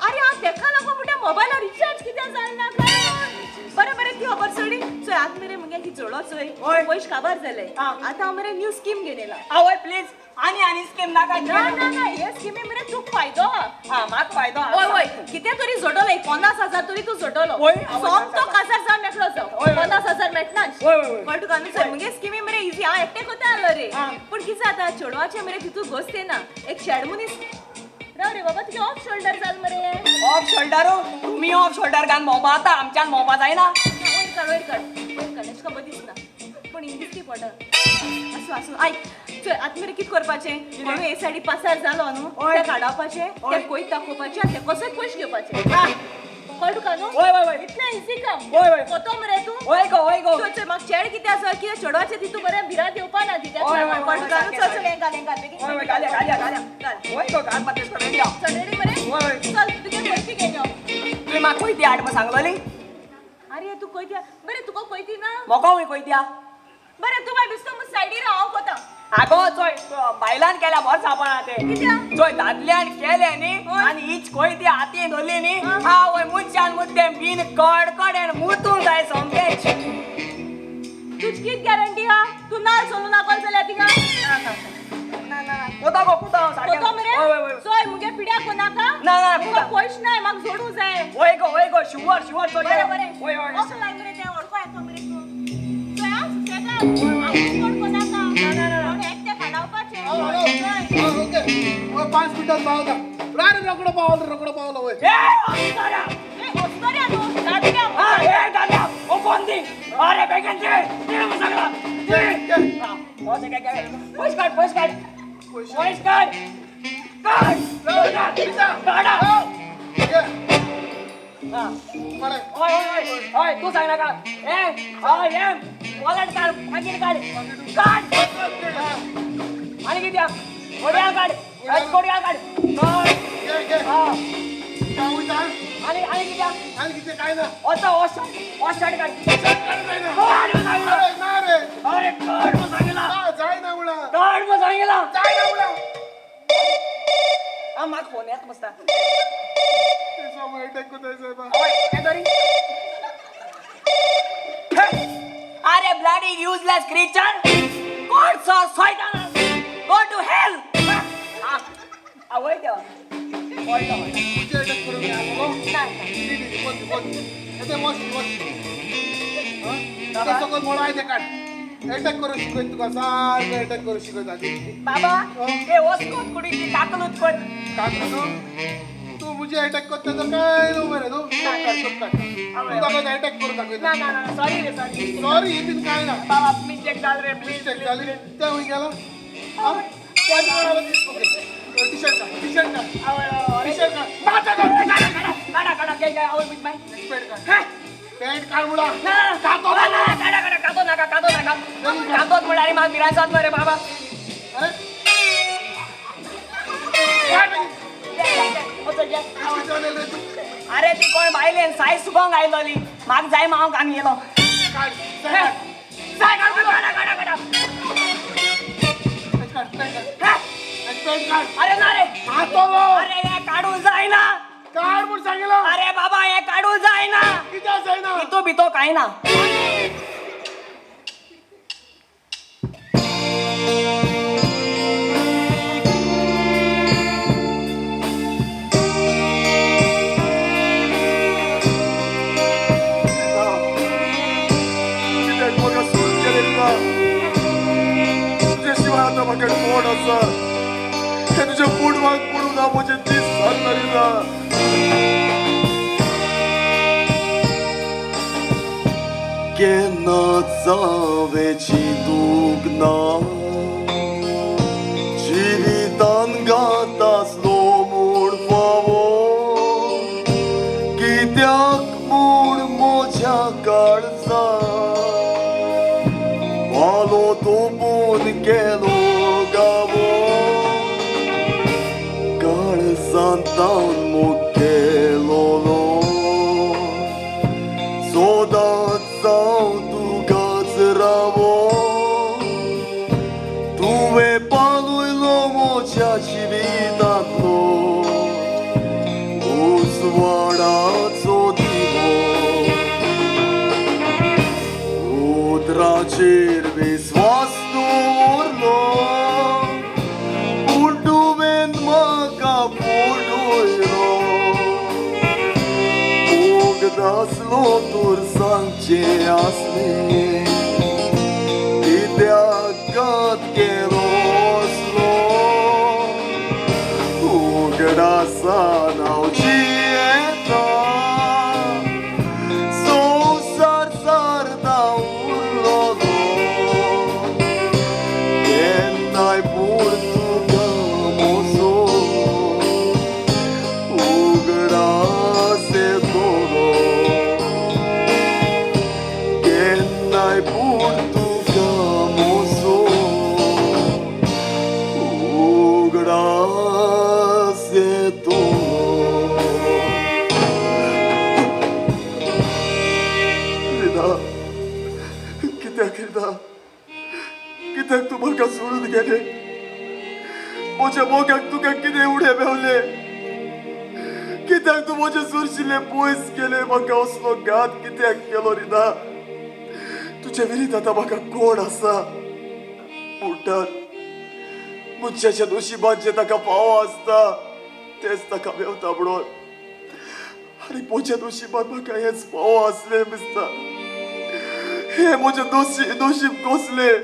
अरे हांव तेका लागून म्हणटा मोबायलार रिचार्ज कित्याक जालें ना काय? बरें बरें ती खबर सोडी. चोय आतां मरे मुगे खिचडो चोय पयशे काबार जाले. आतां हांव मरे न्यू स्कीम घेवन येयला. आवय प्लीज, आनी आनी स्कीम नाका. ना ना ना, हे स्किमी मरे तुका फायदो आहा. म्हाका फायदो हय हय, कितें तरी जोडलो, एक 50,000 तरी तूं जोडलो. सोमतो काजार जावन मेकळो जाव, 50,000 मेळटनाच. कळ्ळें तुका न्हू? चोय मुगे स्किमी मरे इजी. हांव एकटें कोता आसलो रे, पूण कितें जाता चेडवाचें मरे तितू गोश्ट येना. एक शेड मनीस राव रे बाबा, तुगे ऑफ शोल्डर जाल मरे. Off shoulder? तुमी ऑफ शोल्डर घालून भोंवपा आतां आमच्यान भोंवपा जायना. वयर काड, वयर काड, वयर काड, एशें खबर दिसना पूण हिंग दिसती पडटा. आसूं आसूं, आयक चोय आतां मरे कितें करपाचें, म्हणून हे सायडी पासार जालो न्हू, तें काडावपाचें, तें कोयत दाखोवपाचें आनी तें कसोय पयशे घेवपाचे. कळ्ळें तुका न्हू? इतलें इजी काम. कोतो मरे तूं? हय गो, हय गो. चोय चोय म्हाका चेड कितें आसा, कितें चेडवाचें तितू बरें भिरांत येवपा ना तित्याक. कळ्ळें तुका न्हू? चल चल हें घाल, हें घाल बेगीन. घालया घालया घालया. हय गो, घाल मात रेडी हांव. चल रेडी मरे? चल तुगे कोयती घेवन यो. तुवें म्हाका कोयती हाड म्हूण सांगलोली? अरे तूं कोयती बरें, तुका कोयती ना? म्हाका हूंय कोयती आहा. बरें तूं मागीर बेश्टो म्हूण सायडीर हांव कोता. आगो चोय बायलान केल्या बरें सापडना तें. कित्याक? चोय दादल्यान केलें न्ही आनी हीच कोयती हातीन धरली न्ही, आवय मनशान मुद्दे बीन कडकडेन मुतूंक जाय सोमकेंच. तुजी कित गॅरंटी आहा? तूं नाल सोलूं नाका जाल्यार थिंगा? ना ना, कोता गो, कोता हांव सारकें. कोतो मरे? चोय मुगे पिड्याक कोनाका. ना ना, तुका पयशे नाय, म्हाका जोडूं जाय. वय गो, वय गो, शुवर शुवर चोय. बरें बरें, वय वय. असो लाय मरे तें ओडको येता मरे तूं. चोय आं सुसेगाद, आपूण कोण कोनाका. एकटें खाडावपाचें. 5 मिनटात पावता. अरे रोकडो पावलो, रोकडो पावलो वय. अरे बेगीन दे दे मग सगळं दे. पैसे काय काय, पैसे काढ, पैसे काढ, पैसे काढ, काढ काढा. ओय ओय ओय, तू सांग नका. ए ओय एम वॉलेट काढ, पाकीट काढ, काढ. आणि किती घड्याळ काढ, घड्याळ काढ. आणि आणि किती, आणि किती काय ना, ओचा ओशर्ट काढ. अरे काढ मग सांगितला, जाय ना उडा, काढ मग सांगितला, जाय ना उडा. हा माग फोन येत मस्त. अरे bloody useless creature, God saw शैतान, गो टू हेल. आवय देवा, अटॅक करू शिकवत तुका, सारखं अटॅक करू शिकवत. बाबा हे वस्कूत कुडीची काकलूत कर. काकलूत तू मुझे अटॅक करतो तर काय नो रे, तू काढ तू दाखवत अटॅक करू दाखवत. ना ना ना, सॉरी रे, सॉरी सॉरी बिन काय ना बाबा, मिस्टेक झाली रे, प्लीज. मिस्टेक झाली त्या होई गेला. टी शर्ट काढ, टी शर्ट काढ, टी शर्ट काढ. काढा काढा, घे घे. आवड बाय. पॅन्ट काढ, पॅन्ट काढ मुला. कातो ना, काढा काढा, कातो नका, कातो नका, कातोच म्हणणार मला मिरायचाच मरे बाबा. अरे अरे ती कोण बायलेन साय सुगोंग आयलोली, म्हाका जाय हांव कान गेलो. अरे ना रे, अरे हे काढू जायना, काढ म्हणून सांगितलं. अरे बाबा हे काढू जायना. किती जायना, इतो बितो काय ना. तुझ्याशिवाय आता म्हाका कोण आसा? हे तुझ्या पुडवाक पडून हांव म्हजे दीस सारना रिता. केन्ना जावेची दूख ना जिवितान गातासलो म्हूण फावो, कित्याक म्हूण म्हज्या काळजा वालो तोपून गेलो गावो, काळजांतावन मुखेलोलो सोदात जावं तुकाच रावो, तुवें पालयलो म्हज्या जिवितांतलो उजवाडाचो दिवो, उतराचेर विस्वास दवरलो पूण तुवें म्हाका फटयलो, उगदासलो तूर सांगचें आसलें कित्याक घात केलो असलो, उगडासान हांव जियेता संवसार सारता उरलो, केन्नाय पूण तुका म्हजो उगडास येतलो, केन्नाय पूण तुका म्हजो उगडास येतलो. रिता, कित्याक रिता, कित्याक तूं म्हाका सोडून गेले? म्हज्या मोगाक तुका कितें उडे मेवले? कित्याक तूं म्हजें सुरशिल्लें पयस गेले? म्हाका असलो घात कित्याक केलो रिता? तुजे विरीत आतां म्हाका कोण आसा? म्हणटात मनशाच्या नशिबान जें ताका फावो आसता तेंच ताका मेवता म्हणून, आनी म्हज्या नशिबान म्हाका हेंच फावो आसलें दिसता. हे म्हजें नशीब, नशीब कसलें,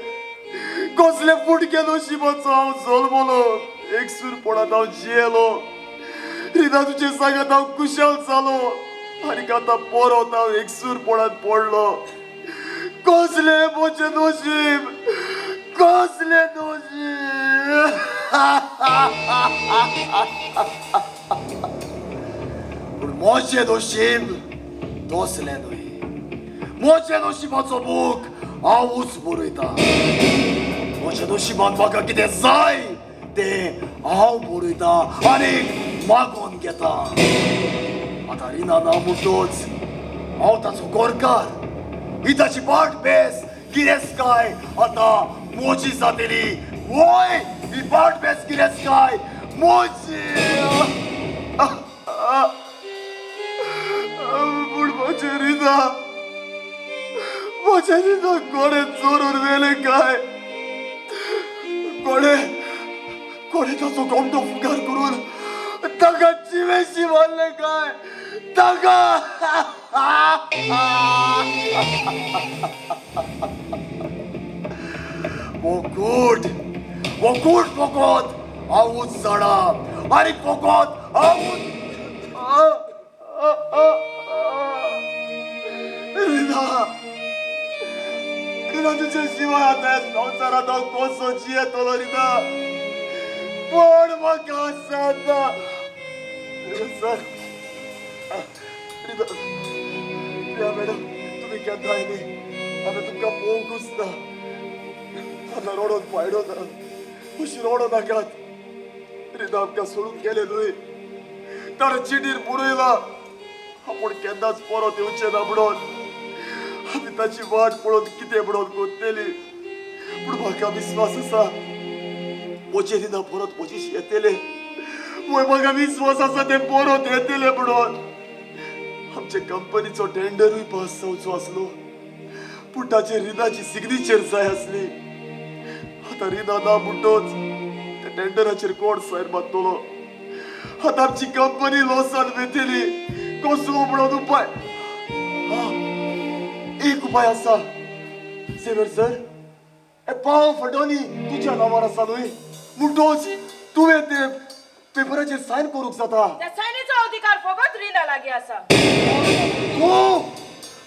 कसलें फुटकें नशिबाचो हांव जल्मलो. एकसूरपणांत हांव जियेलो. रिना तुजे सांगात हांव खुशाल जालो आनी आतां परत हांव एकसूरपणांत पडलो. कसलें म्हजें नशीब, कसलें नशीब. पूण म्हजें नशीब तसलें न्हय. म्हज्या नशिबाचो बूक हांवूच बरयता. म्हज्या नशिबान म्हाका कितें जाय तें हांव बरयता आनी मागोवन घेता. आतां रिना ना म्हणटच हांव ताचो गोरकार. ही ताची वाट बेस गिरेस्तकाय आतां म्हजी जातली. वय ही वाट बेस गिरेस्तकाय म्हजी. पूण म्हजें रिना, म्हजें रिना कोणें चोरून व्हेलें काय? कोणें कोणें ताचो गोमटो फुगार करून ताका जिवेशी मारलें काय? ताका वोकूट वोकूट फकत हांवूच जाणा आनी फकत हांवूच. रिना, रिना तुजे शिवाय आतां संवसारांत हांव कसो जियेतलो रिना? कोण म्हाका आसा आतां? सर, रिना, प्रिया मॅडम, तुमी केन्ना आयली? हांवें तुमकां पळोवंकूच ना. आतां रडोन फायदो ना. अशी रडो नाकात. रिना आमकां सोडून गेलें न्हय, ताणें चिटीर बरयलां आपूण केन्नाच परत येवचें ना म्हणून. आमी ताची वाट पळोवन कितें म्हणून कोत्तली. पूण म्हाका विस्वास आसा म्हजें रिना परत म्हजेशी येतलें. वय म्हाका विस्वास आसा तें परत येतलें म्हणून. आमचे कंपनीचो टेंडरूय पास जावचो आसलो, पूण ताचेर रिनाची सिग्नेचर जाय आसली. आतां रिना ना म्हणटच त्या टेंडराचेर कोण सायन मारतलो? आतां आमची कंपनी लॉसान वयतली. कसलो म्हणून उपाय? एक उपाय आसा झेवियर सर. हे पाव फटोनी तुज्या नांवार आसा न्हय, म्हणटच तुवें ते पेपराचेर सायन करूंक जाता. त्या सायनीचो अधिकार फकत रिना लागीं आसा. तूं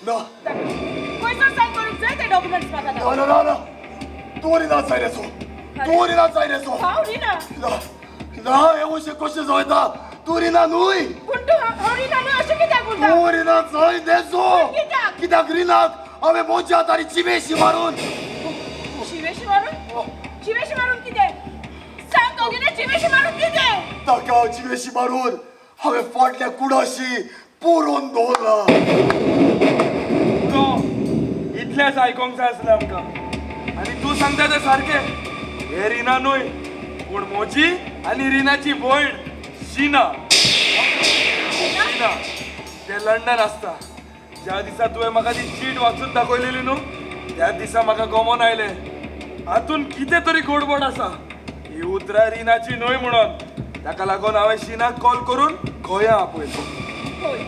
ना. खंयसर सायन करूंक जाय ते डॉक्युमेंट्स म्हाका ना ना ना ना, तूं रिना जाय रेसो, तूं रिना जाय रेसो. हांव रिना. ना ना, हें अशें कशें जावं येता? तूं रिना न्हय. पूण तूं हांव रिना न्हय अशें कित्याक म्हणटा? तूं रिना जाय देसो. कित्याक? कित्याक रिनाक हांवें म्हज्या हातांनी जिवेशी मारून. जिवेशी मारून? जिवेशी मारून कितें? सांग दोगीने, जिवेशी मारून कितें? ताका जिवेशी मारून हांवें फाटल्या कुडाशी पुरोवन दवरला. तो इतलेंच आयकोंक जाय आसलें आमकां. आनी तूं सांगता तें सारकें. हें रिना न्हय, पूण म्हजी आनी रिनाची भयण शिना. शिना तें लंडन आसता. ज्या दिसा तुवें म्हाका ती चीट वाचून दाखयलेली न्हू, त्या दिसा म्हाका गमोन आयलें हातून कितें तरी गडबड आसा. ही उतरां रिनाची न्हय म्हणून. ताका लागून हांवें शिनाक कॉल करून गोंया आपयलो. होय,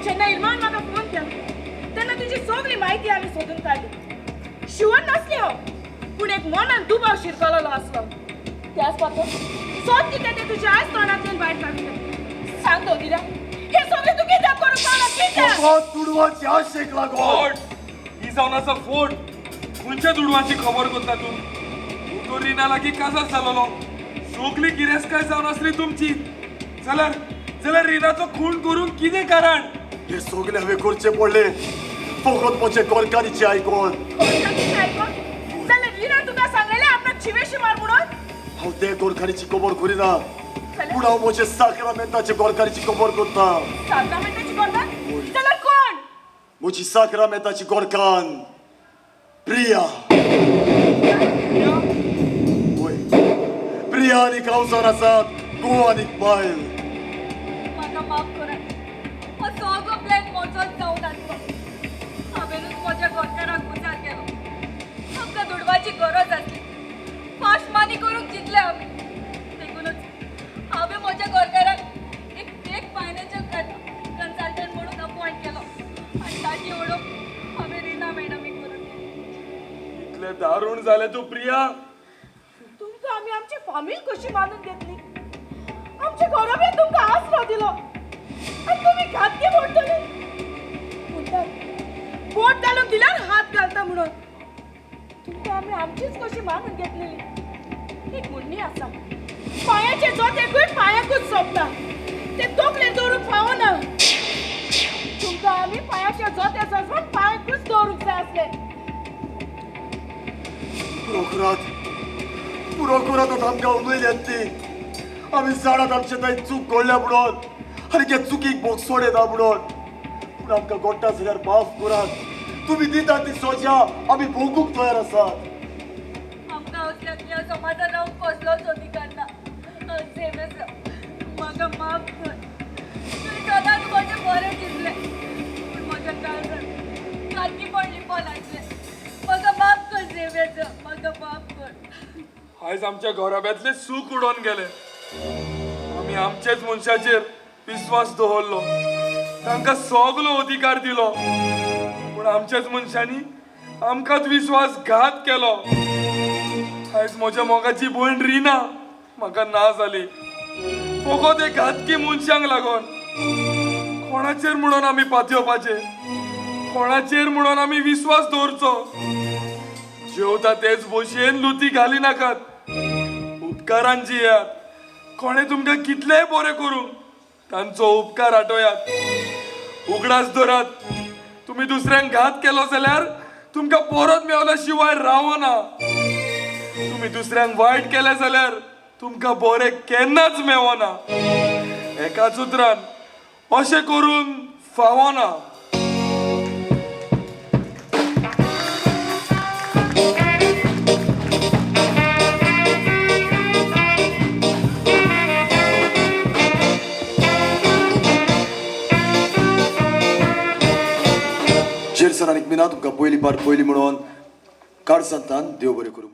जेन्ना इरमान म्हाका फोन केलो तेन्ना तुजी सगळी म्हायती आमी सोदून काडली. शुअर नासली हांव, पूण एक मनान दुबाव शिरकलेलो आसलो. त्याच पासून सोद कितें तें तुज्या आयज तोंडांतल्यान भायर काडून सांग दोगिल्या, हें सगळें तूं कित्याक करूंक पावला? कित्याक? फकत दुडवाचे आशेक लागून. फोट ही जावन आसा फोट. खंयच्या दुडवांची खबर करता तूं? तूं तर रिना लागीं काजार जालोलो. सगली गिरेस्तकाय जावन आसली तुमची. जाल्यार जाल्यार रिनाचो खून करूंक कितें कारण? हे सगळें हांवें करचें पडलें फकत म्हजे गोरकारीचें आयकोन. आयकोन? जाल्यार रिना तुका सांगलेलें आपणाक जिवेशी मार म्हणून? हांव ते गोरकारीची खबर करिना, पूण हांव म्हजे साक्रामेंताचे गोरकारीची खबर करता. साक्रामेंताची गोरकार जाल्यार कोण? म्हजी साक्रामेंताची गोरकान प्रिया. वय, प्रिया आनी हांव आसात गोवा आनी बायल. म्हाका माफ करात, हो सगळो प्लॅन म्हजोच जावन आसलो. हांवेनूच म्हज्या घरकाराक उजार केलो. आमकां दुडवाची गरज आसली, फास्ट मानी करूंक चिंतलें आमी. देखूनच हांवें म्हज्या घरकाराक एक फेक फायनान्शियल कन्सल्टंट म्हणून अपॉयंट केलो आनी ताची वळख हांवें रिना मॅडमीक करून दिली. इतलें दारूण जालें तूं प्रिया. तुमकां आमी आमच्या आमची फामील कशी मानून घेतली, आमच्या घराब्यान तुमकां आसरो दिलो आनी तुमी घातकी मोडटली. म्हणटात बोट घालून दिल्यार हात घालता म्हणून तुमकां आमी आमचीच कशी मानून घेतलेली. एक म्हणणी आसा, पांयाचे जोतेकूय पांयाकूच सोंपता, ते तकलेर दवरूंक फावना. तुमकां आमी पांयाचे जोते सजवून पांयाकूच दवरूंक जाय आसले. पुरो करात, पुरो करात आतां आमकां उलयल्यात ती. आमी जाणात आमचे थंय चूक घडल्या म्हणून आनी त्या चुकीक भोगसोड येता म्हणून, पूण आमकां गोडटा जाल्यार माफ करात. तुमी दितात ती सोजा आमी भोगूंक तयार आसात. आमकां असल्याक ह्या समाजान रावंक कसलोच अधिकार ना. झेवियर सर, म्हाका माफ कर. तुवें सदांच म्हजें बरें दिसलें, पूण म्हज्या काळजांत सारकीपण लिपोन आसलें. म्हाका माफ कर झेवियर सर, म्हाका माफ कर. आयज आमच्या घराब्यांतले सूख उडोवन गेले. आमी आमचेच मनशाचेर विस्वास दवरलो, तांकां सगलो अधिकार दिलो, पूण आमच्याच मनशांनी आमकांच विश्वासघात केलो. आयज म्हज्या मोगाची भयण रिना म्हाका ना जाली, फकत एक घातकी मनशांक लागून. कोणाचेर म्हणून आमी पातयेवपाचें, कोणाचेर म्हणून आमी विस्वास दवरचो? जेवता तेच भशेन लुती घाली नाकात, उपकारान जियात. कोणें तुमकां कितलेंय बरें करूं, तांचो उपकार आठोयात. उगडास धरात, तुमी दुसऱ्यांक घात केलो जाल्यार तुमकां परत मेवल्या शिवाय रावना. तुमी दुसऱ्यांक वायट केलें जाल्यार तुमकां बरें केन्नाच मेवना. एकाच उतरान अशें करूंक फावना. जेर सर आनी मीना तुमकां पयली पार पयली म्हणून काळजांतल्यान देव बरें करूं.